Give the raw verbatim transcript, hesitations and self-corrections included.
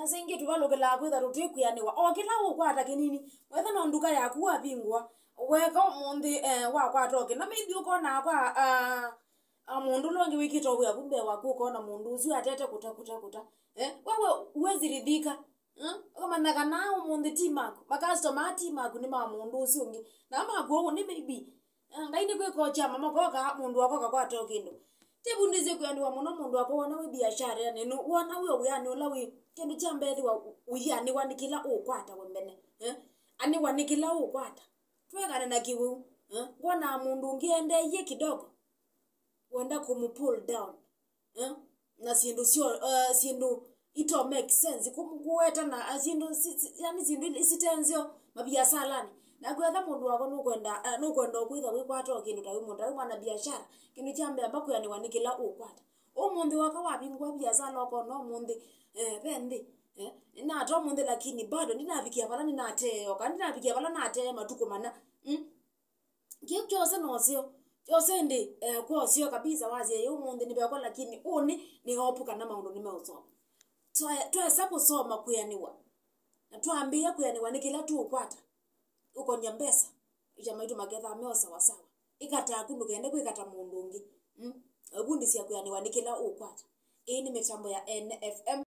Asa ingĩ tũvalũkĩlaa kwĩtha tũtwĩkwĩanĩwa o kĩla ũkwata kĩnini. Wetha no nduka yaku wavingũa, weka ũmũnthĩ, eh, wakwata o kĩna, maybe ũkonaa kwa, ah, ah, mũndũ ũla ũngĩ wĩkĩte o wĩa vu mbee waku, ũkona mũndũ ũsu atete kũta, kũta, kũta. Eh, wewe huwezi ridhika. Eh, ũkamanya kana ũmũnthĩ ti maku, makastoma ti maku, nĩ ma mũndũ ũsu ũngĩ. Na maku ũu nĩ maybe. Eh, Ngai nĩ kwĩka kyama makoka, mũndũ akoka kwata o kĩndũ. Tĩvundĩsye kwĩanĩwa mũno mũndũ akwa wona wĩ biasharanĩ, nũ-, wona wĩ o wĩanĩ ũla wĩ, kĩndũ kya mbee thĩwa ũ-, ũianĩwa nĩ kĩla ũkwata we mbene. Eh? Anĩwa nĩ kĩla ũkwata. Twekane na kĩwĩu. Eh? Wona mũndũ ũngĩ endeeie kidogo, wenda kũmũ pull down. Eh? Na syĩndũ syo, eh, syĩndũ ito make sense. Kũ-, kũwetana, ah, syĩndũ si-, si-, yani syĩndũ ili site nzeo maviasalanĩ. Na kwetha mũndũ wako nũkwenda, eh, nũkwenda ũkwĩtha wĩkwata o kĩndũ ta wĩ mũndũ, ta wĩ mwana biashara. Kĩndũ kya mbee amba kwĩanĩwa nĩ kĩla ũkwata. Ũmũnthĩ waka wavingũa biasala ũkona ũmũnthĩ, eh, ve nthĩ, eh, nĩnata ũmũnthĩ lakini bado ndinavikia vala nĩnatee, o kana ndinavikia vala natee matukũ mana. Mm? Kĩu kyose noseo, kyose ĩndĩ, eh, kwoseo kabisa wasya ĩ ũmũnthĩ nĩvekwa lakini ũnĩ nĩ hope kana maũndũ nĩmeũsoma. Twa-, twesa kũsoma kwĩanĩwa, na twambĩĩa kwĩanĩwa nĩ kĩla tũũkwata. Ũkonya mbesa, ita maitũ makethaa meo sawasawa. Ĩka taku ndũkende kwĩka ta mũndũ ũngĩ. Mm? Ĩvundĩsya kwĩanĩwa nĩ kĩla ũkwata. Ĩĩ nĩ mĩtambo ya N F M.